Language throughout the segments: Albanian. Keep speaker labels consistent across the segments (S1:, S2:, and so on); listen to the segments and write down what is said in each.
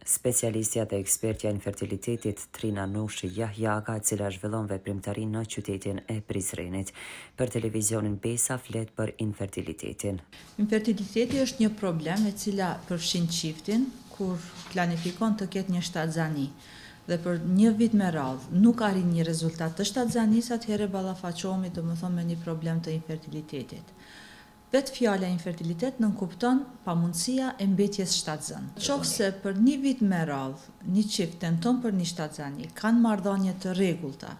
S1: Specialistja dhe ekspertja e infertilitetit Trina Nushi Jahjaga, e cila zhvillon veprimtarinë në qytetin e Prizrenit, për televizionin Besa flet për infertilitetin.
S2: Infertiliteti është një problem e cila përfshin çiftin kur planifikon të ketë një shtatzani dhe për një vit me radhë nuk arrin një rezultat të shtatzanisë atëherë ballafaqohemi domethënë me një problem të infertilitetit. Vetë fjala infertilitet nënkupton pamundësia e mbetjes shtatzënë. Qoftë se për një vit me radhë një çift tenton për një shtatzani, kanë marrëdhënie të rregullta,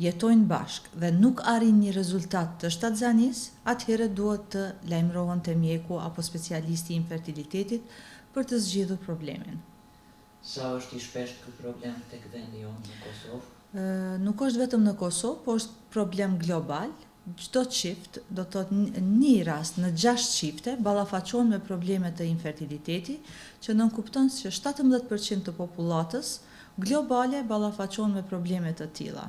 S2: jetojnë bashkë dhe nuk arrijnë një rezultat të shtatzanisë, atëherë duhet të lajmërohen te mjeku apo specialisti i infertilitetit për të zgjidhur problemin.
S3: Sa është i shpeshtë ky problem tek vendi jonë në Kosovë?
S2: Nuk është vetëm në Kosovë, po është problem global. Çdo çift, do të thotë një rast në gjashtë çifte ballafaqohen me probleme të infertiliteti, që nënkupton që 17 për qind të popullatës globale ballafaqohen me probleme të tilla.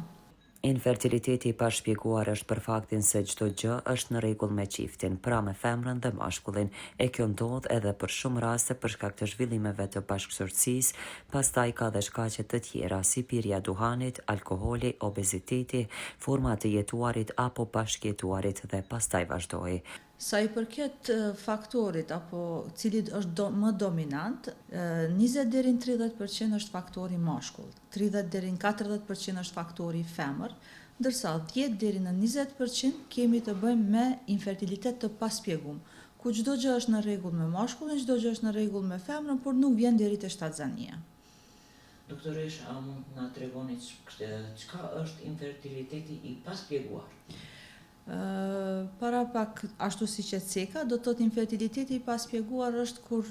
S1: Infertiliteti i pashpjeguar është për faktin se çdo gjë është në rregull me çiftin, pra me femrën dhe mashkullin, e kjo ndodh edhe për shumë raste për shkak të zhvillimeve të bashkëshortësisë, pastaj ka dhe shkaqe të tjera, si pirja e duhanit, alkooli, obeziteti, forma e të jetuarit apo bashkëjetuarit dhe pastaj vazhdoi.
S2: Sa i përket faktorit apo cili është do, më dominant, 20 deri në 30 për qind është faktori mashkull, 30 deri në 40 për qind është faktori femër, ndërsa 10 deri në 20 për qind kemi të bëjmë me infertilitet të paspjegum, ku çdo gjë është në rregull me mashkullin, çdo gjë është në rregull me femrën, por nuk vjen deri te shtatzania.
S3: Doktoreshë, a mund të na tregoni çka është infertiliteti i paspjeguar?
S2: Para pak, ashtu siç e ceka, do të thotë infertiliteti i paspjeguar është kur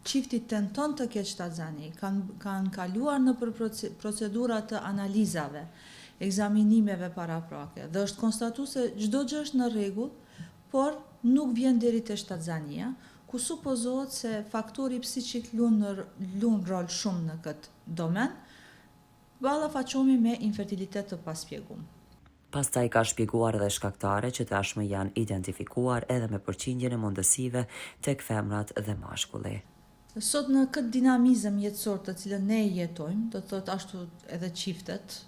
S2: çifti tenton të ketë shtatzani, kanë kanë kaluar nëpër procedura të analizave, ekzaminimeve paraprake dhe është konstatu se çdo gjë është në rregull, por nuk vjen deri te shtatzania, ku supozohet se faktori psikik luan luan rol shumë në këtë domen, ballafaqohemi me infertilitet të paspjegum.
S1: Pastaj ka shpjeguar edhe shkaktare që tashmë janë identifikuar edhe me përqindjen e mundësive tek femrat dhe mashkulli.
S2: Sot në këtë dinamizëm jetësor të cilën ne e jetojmë, do të thotë ashtu edhe çiftet,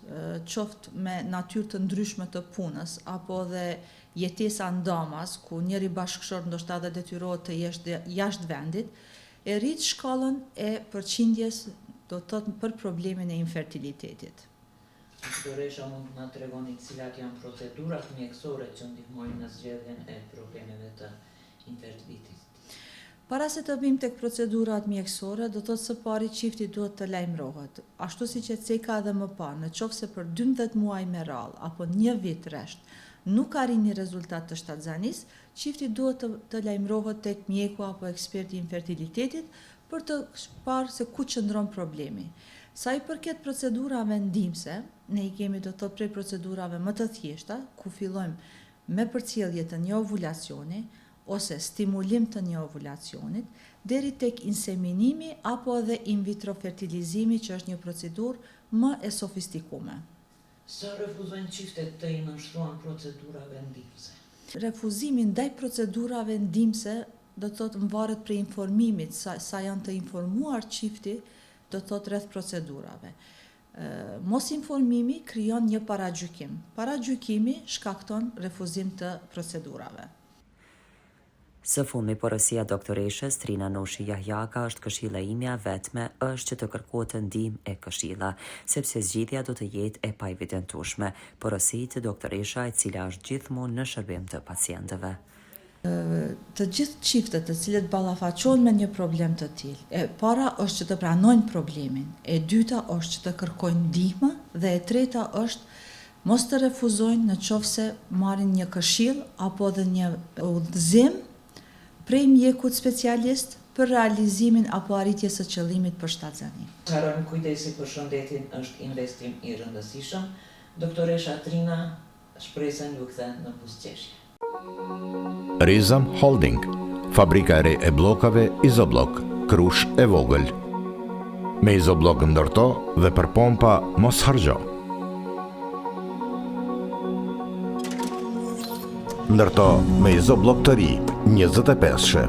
S2: qoftë me natyrë të ndryshme të punës apo edhe jetesa ndamas ku njëri bashkëshort ndoshta edhe detyrohet të jetë jashtë vendit, e rrit shkallën e përqindjes do të thotë për problemin e infertilitetit.
S3: Doktoreshë a mund të na tregoni cilat janë procedurat mjekësore që ndihmojnë në zgjedhjen e problemeve të infertilitetit?
S2: Para se të vijmë tek procedurat mjekësore, do të thotë së pari çifti duhet të lajmërohet. Ashtu siç e ceka edhe më parë, në qoftë se për 12 muaj me radhë apo një vit rresht nuk arrin një rezultat të shtatzanisë, çifti duhet të të lajmërohet tek mjeku apo eksperti i infertilitetit për të parë se ku qëndron problemi. Sa i përket procedurave ndihmëse, ne i kemi do të thotë prej procedurave më të thjeshta, ku fillojmë me përcjellje të një ovulacioni ose stimulim të një ovulacionit, deri tek inseminimi apo edhe in vitro fertilizimi që është një procedurë më e sofistikume.
S3: Sa refuzojnë çiftet të i nënshtrohen procedurave ndihmëse?
S2: Refuzimi ndaj procedurave ndihmëse do të thotë varet prej informimit, sa sa janë të informuar çifti do të thotë rreth procedurave. Mosinformimi krijon një paragjykim. Paragjykimi shkakton refuzim të procedurave.
S1: Së fundmi porosia e doktoreshës Trina Nushi Jahjaga është këshilla imja e vetme është që të kërkohet ndihmë e këshilla, sepse zgjidhja do të jetë e paevidentueshme, porosit doktoresha e cila është gjithmonë në shërbim të pacientëve.
S2: Të gjithë çiftet të cilët ballafaqohen me një problem të tillë, e para është që të pranojnë problemin, e dyta është që të kërkojnë ndihmë dhe e treta është Mos të refuzojnë në qoftë se marrin një këshillë apo edhe një udhëzim prej mjekut specialist për realizimin apo arritjes së qëllimit për shtatzëni.
S3: Harrojmë kujdesi për shëndetin është investim i rëndësishëm, doktoresha Trina shpresën ju kthen në buzëqeshje.
S4: Rizam Holding, fabrika e re e bllokave Izobllok, Krushë e Vogël. Me Izobllok ndërto dhe për pompa mos harxho. Ndërto me Izobllok të ri, 25-shë.